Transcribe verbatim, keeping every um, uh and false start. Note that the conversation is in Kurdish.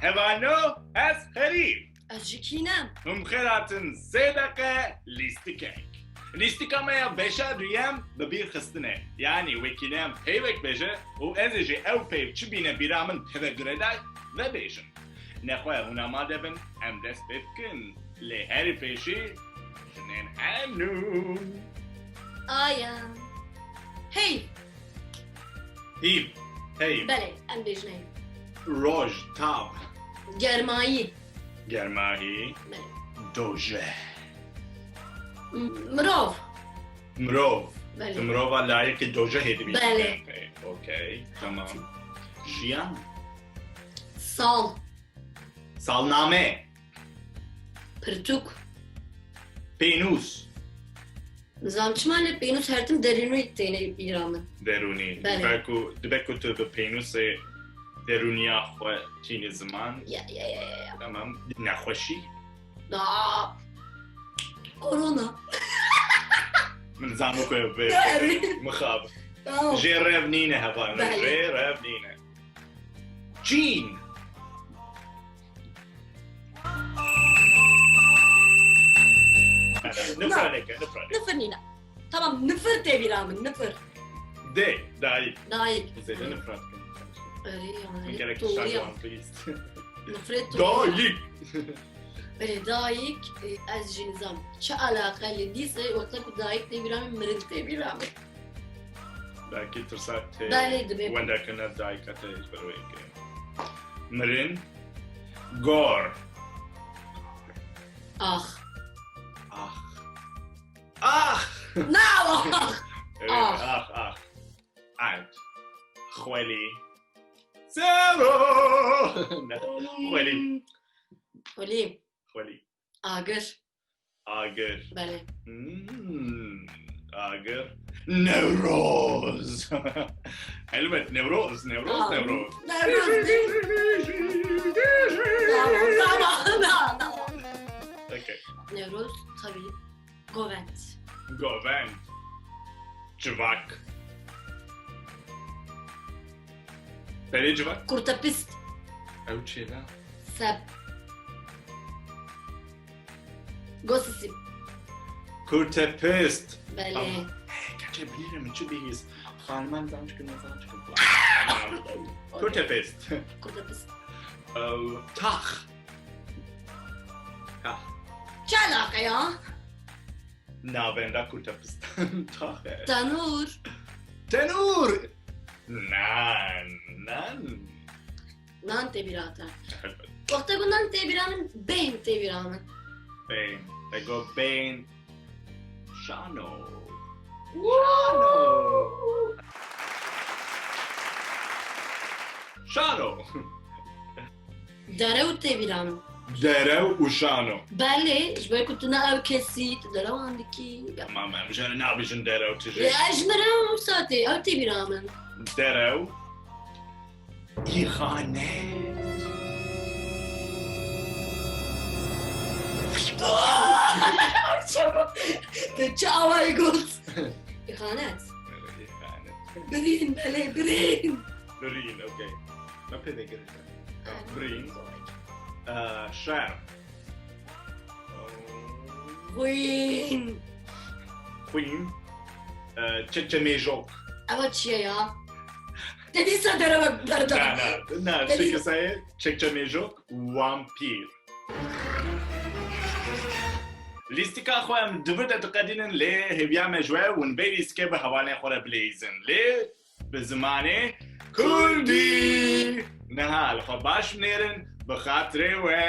Hevano, ez Xerîb. Ez jî Kînem. Hûn bi xêr hatin sê deqe lîstikek. Lîstika me ya beşa duyem bi bîr xistine. Yanî wekî ne em peyvek bêje û ez ê jî ew peyv çi bîne bîra min teve girêdayî vebêjim. Nexwe hûn amade bin, em dest pê bikin. Lê herî pêşî jinên henû. Aya. Hey. Hîv. Hey. Belê, em bêjin hey. Roj, tav. Germayî. Germahî. Belê. Doje. M-, mirov. Mirov. Belê. Tu mirova layîqî dojehê dibî. Belê. Okey, tamam. Jiyan. Sal. Salname. Pirtûk. Pênûs. Nizam çima lê pênûs her tim derûnî têne bîra min. Derûnî. Belê. Dibe ku, dibe ku tu bi pênûsê derûniya xwe tînî ziman. Ya, ya, ya, ya, ya. Tamam. Nexweşî. Da. Korona. Min zano ku ev vê Derûnî. Mixab. Tamam. Jê rev nîne hevalno. Belê. Jê rev nîne. Çîn. Nifraneke, nifraneke. Nifir nîne. Tamam, nifir tê bîra min, nifir. Dê, dayik. Dayik. Zêde nifrat kim. Erê, yanî, Min gerek doğru şaş ya. One, please. Nifret doğru. Dayik. Erê, dayik, e, ez jî nizam. Çi alaka li dîse, wexta ku dayik tê bîra min, mirin tê bîra min. Belkî tirsa tê Belê, dibe. Wendekirina dayika te ji ber wê kirin. Mirin. Gor. Ax. Ax. Ax! Na, ax! Evet, Ax. Ax, ax. Erd. Xwelî. Zero! Ne? Xwelî. Xwelî. Xwelî. Agir. Agir. Belê. Hmm, agir. Newroz. Elbet, Newroz, Newroz, Aa, Newroz. Newroz değil. Tamam, tamam, tamam, tamam. Okey. Newroz, tabii. Govend. Govend. Civak. Berê civak? Kurtepist. Ew çi ye la? Seb. Gosisî. Kurtepist. Belê. Tamam. Hey, keçe bilîrim çi bihîz. Xanima nizam çikin, nizam çikin. Kurtepist. Kurtepist. Ew, tax. Tax. Çi alaka ya? Navenda Kurtepistan tax e. Tenûr. Tenûr! Nan, nan. Nan tê bîra te. Elbet. Wexta ku nan tê bîra min, bêhn tê bîra min. Bêhn. Te got bêhn. Şano. Woo! Şano. Şano. Derew tê bîra min. Derew û şano. Belê, ji ber ku tu ne ew kesî, tu derewan dikî. Tamam, em jê re nabêjin derew tije. Ya, ji min re wisa tê, ew tê bîra min. Derew. Îxanet. Tu çi awayî got? Îxanet. Îxanet. Birîn, belê, birîn. Birîn, okey. Me pê vekirî. Birîn. Ee, şer. Xwîn. Xwîn. Ee, çekçemêjok. Ewa çi ye ya? Te dîsa derewe berda. Na, na, na, Te dî- çekê sayê, çekçemêjok, vampîr. Lîstika xwe em di vir de diqedînin, lê hêviya me ji we hûn vê lîstikê bi hevalên xwe re bileyzin. Lê bi zimanê kurdî. Niha li xwe baş binêrin, bi xatirê we.